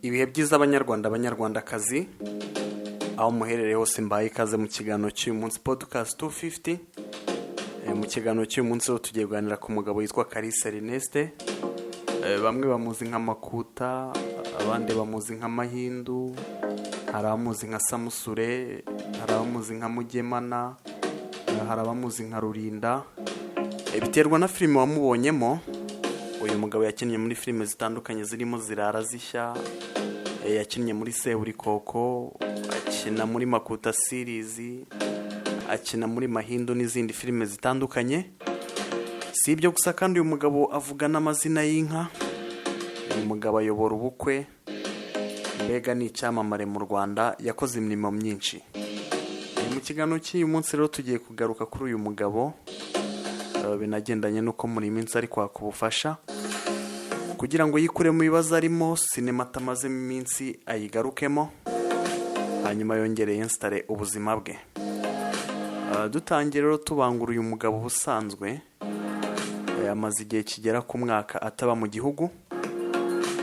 Ibihe byiza Abanyarwanda, Abanyarwandakazi, aho muherereye hose, mbaye ikaze mu kiganiro cy'uyu munsi, Podcast 250. Mu kiganiro cy'uyu munsi rero tugiye kuganira ku mugabo witwa Kalisa Ernest. Bamwe bamuzi nka Makuta, abandi bamuzi nka Mahindu, hari abamuzi nka Samusure, hari abamuzi nka Mugemana, hari abamuzi nka Rurinda. Biterwa na filime wamubonyemo. Uyu mugabo yakinnye muri filime zitandukanye zirimo Zirara Zishya, yakinnye muri Seburikoko, akina muri Makuta series, akina muri Mahindu n'izindi filime zitandukanye. Si ibyo gusa kandi, uyu mugabo avuga n'amazina y'inka. Uyu mugabo ayobora ubukwe, mbega ni icyamamare mu Rwanda, yakoze imirimo myinshi. Mu kiganiro cy'uyu munsi rero tugiye kugaruka kuri uyu mugabo, binagendanye n'uko muri iyi minsi ari kwaka ubufasha kugira ngo yikure mu bibazo arimo, sinema atamazemo iminsi ayigarukemo, hanyuma yongere yensitare ubuzima bwe. Dutangiye rero tubangura uyu mugabo, ubusanzwe amaze igihe kigera ku mwaka ataba mu gihugu,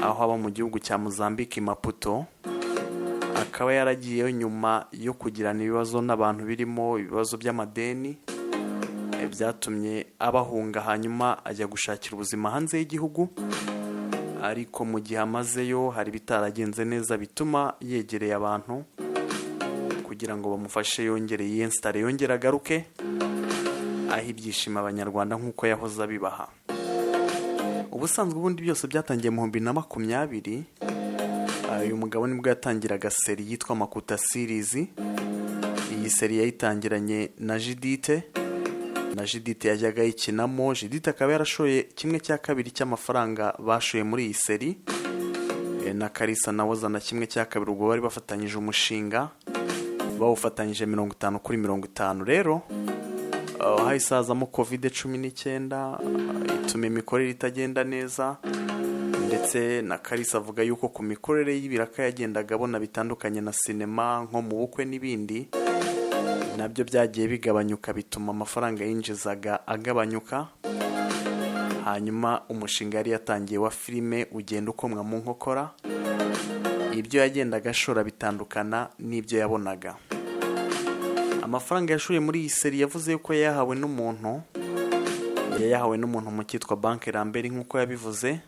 aho aba mu gihugu cya Mozambique, Maputo, akaba yaragiyeyo nyuma yo kugirana ibibazo n'abantu birimo ibibazo by'amadeni, byatumye abahunga, hanyuma ajya gushakira ubuzima hanze y'igihugu. Ariko mu gihe amazeyo hari ibitaragenze neza, bituma yegereye abantu kugira ngo bamufashe yongere yensitare, yongere agaruke aho ibyishimo Abanyarwanda nk'uko yahoze abibaha ubusanzwe. Ubundi byose byatangiye mu 2020. Uyu mugabo nibwo yatangiraga série yitwa Makuta series. Iyi série yayitangiranye na Judith, na Judith yajyaga ayikinamo. Judith akaba yarashoye 1/2 cy'amafaranga bashoye muri iyi série, na Kalisa nawe azana 1/2. Ubwo bari bafatanyije umushinga, bawufatanyije 50 kuri 50. Rero hahise hazamo COVID-19, ituma imikorere itagenda neza, ndetse na Kalisa avuga yuko ku mikorere y'ibiraka yagendaga abona bitandukanye na sinema, nko mu bukwe n'ibindi, nabyo byagiye bigabanyuka, bituma amafaranga yinjizaga agabanyuka. Hanyuma umushinga yari yatangiye wa filime ugenda ukomwa mu nkokora, ibyo yagendaga ashora bitandukana n'ibyo yabonaga. Amafaranga yashoye muri iyi série yavuze yuko yayahawe n'umuntu, yayahawe n'umuntu mu cyitwa Banki Lambert, nk'uko yabivuze.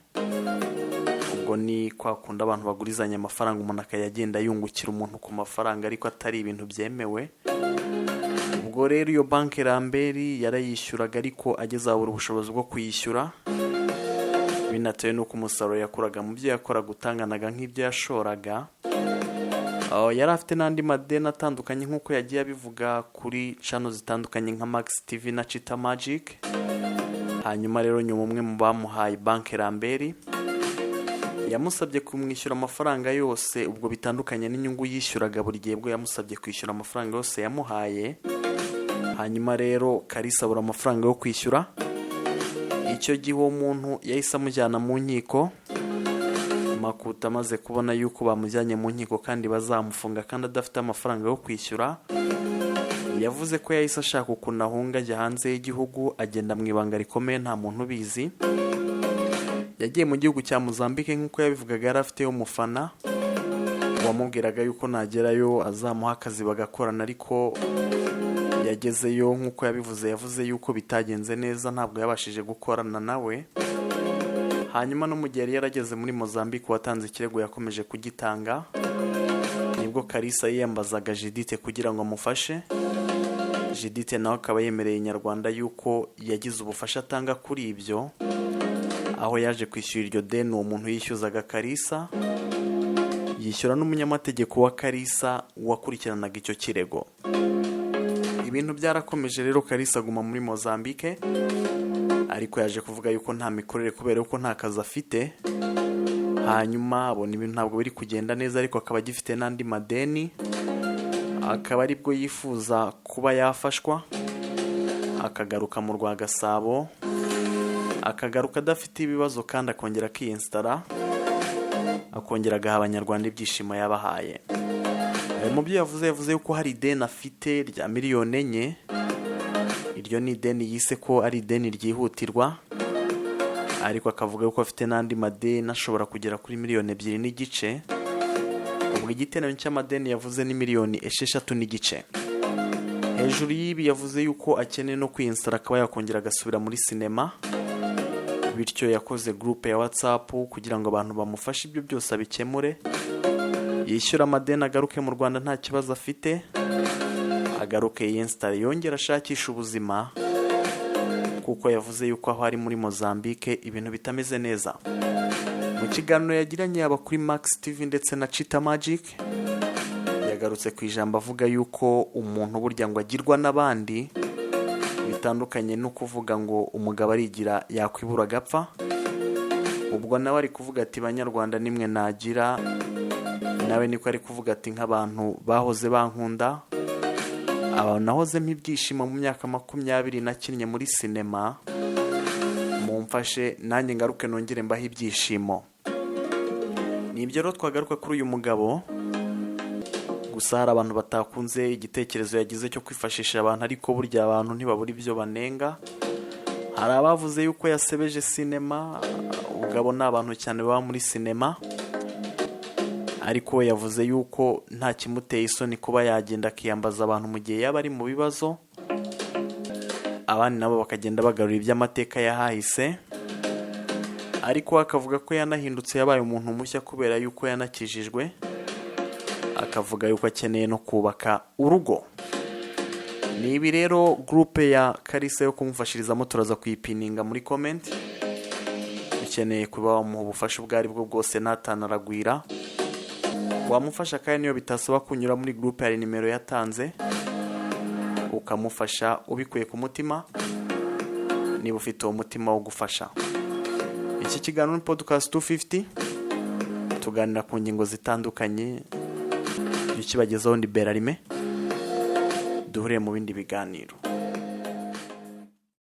Ubwo ni kwa kundi abantu bagurizanya amafaranga, umuntu akayagenda yungukira umuntu ku mafaranga, ariko atari ibintu byemewe. Ubwo rero iyo Banki Lambert yarayishyuraga, ariko ageze abura ubushobozi bwo kuyishyura, binatewe n'uko umusaruro yakuraga mu byo yakoraga utanganaga nk'ibyo yashoraga. Yari afite n'andi madeni atandukanye, nk'uko yagiye abivuga kuri channel zitandukanye nka Max TV na Chita Magic. Hanyuma rero nyuma umwe mu bamuhaye Banki Lambert yamusabye kumwishyura amafaranga yose, ubwo bitandukanye n'inyungu yishyuraga buri gihe, bwo yamusabye kwishyura amafaranga yose yamuhaye. Hanyuma rero Kalisa abura amafaranga yo kwishyura. Icyo gihe uwo muntu yahise amujyana mu nkiko. Makuta amaze kubona yuko bamujyanye mu nkiko kandi bazamufunga, kandi adafite amafaranga yo kwishyura, yavuze ko yahise ashaka ukuntu ahunga, ajya hanze y'igihugu, agenda mu ibanga rikomeye, nta muntu ubizi. Yagiye mu gihugu cya Mozambique, nk'uko yabivugaga, yari afiteyo umufana wamubwiraga yuko nagerayo azamuha akazi bagakorana. Ariko yagezeyo, nk'uko yabivuze, yavuze yuko bitagenze neza, ntabwo yabashije gukorana nawe. Hanyuma no mu gihe yari yarageze muri Mozambique, uwatanze ikirego yakomeje kugitanga. Nibwo Kalisa yiyambazaga Judith kugira ngo amufashe. Judith nawe akaba yemereye Inyarwanda yuko yagize ubufasha atanga kuri ibyo, aho yaje kwishyura iryo deni uwo muntu yishyuzaga Kalisa, yishyura n'umunyamategeko wa Kalisa wakurikiranaga icyo kirego. Ibintu byarakomeje rero, Kalisa aguma muri Mozambique, ariko yaje kuvuga yuko nta mikorere kubera yuko nta kazi afite. Hanyuma abona ibintu ntabwo biri kugenda neza, ariko akaba agifite n'andi madeni, akaba aribwo yifuza kuba yafashwa akagaruka mu rwa Gasabo, akagaruka adafite ibibazo, kandi akongera akiyensitara, akongera agaha Abanyarwanda ibyishimo yabahaye. Mu byo yavuze, yavuze yuko hari ideni afite rya miliyoni 4. Iryo ni ideni yise ko ari ideni ryihutirwa, ariko akavuga yuko afite n'andi madeni ashobora kugera kuri miliyoni 2.5. Ubwo igiteranyo cy'amadeni yavuze ni 6.5 miliyoni. Hejuru y'ibi, yavuze yuko akeneye no kwiyinsitara, akaba yakongera agasubira muri sinema. Bityo yakoze groupe ya WhatsApp kugira ngo abantu bamufashe ibyo byose abikemure, yishyure amadeni, agaruke mu Rwanda nta kibazo afite, agaruke yinsitare, yongere ashakishe ubuzima, kuko yavuze yuko aho ari muri Mozambique ibintu bitameze neza. Mu kiganiro yagiranye yaba kuri Max TV ndetse na Chita Magic, yagarutse ku ijambo avuga yuko umuntu burya ngo agirwa n'abandi, bitandukanye no kuvuga ngo umugabo arigira yakwibura agapfa. Ubwo nawe ari kuvuga ati: "Banyarwanda, nimwe nagira." Nawe niko ari kuvuga ati: "Nk'abantu bahoze bankunda, abantu nahozemo ibyishimo mu myaka 20 nakinnye muri sinema, mumfashe nanjye ngaruke nongere mbahe ibyishimo." Ni ibyo rero twagaruka kuri uyu mugabo. Gusa hari abantu batakunze igitekerezo yagize cyo kwifashisha abantu, ariko burya abantu ntibabura ibyo banenga. Hari abavuze yuko yasebeje sinema, ubugabo ni abantu cyane baba muri sinema, ariko we yavuze yuko nta kimuteye isoni kuba yagenda akiyambaza abantu mu gihe yaba ari mu bibazo. Abandi nabo bakagenda bagarura iby'amateka yahahise, ariko we akavuga ko yanahindutse, yabaye umuntu mushya kubera yuko yanakijijwe, akavuga yuko akeneye no kubaka urugo. Ni ibi rero. Groupe ya Kalisa yo kumufashirizamo turaza kuyipininga muri comment. Ukeneye kuba wamuha ubufasha ubwo ari bwo bwose, natanaragwira wamufasha, kandi niyo bitasaba kunyura muri groupe, hari nimero yatanze, ukamufasha ubikuye ku mutima niba ufite uwo mutima wo gufasha. Iki kiganiro ni Podcast 250, tuganira ku ngingo zitandukanye. Iyo ukibagezaho ndi Berarime. Duhuriye mu bindi biganiro.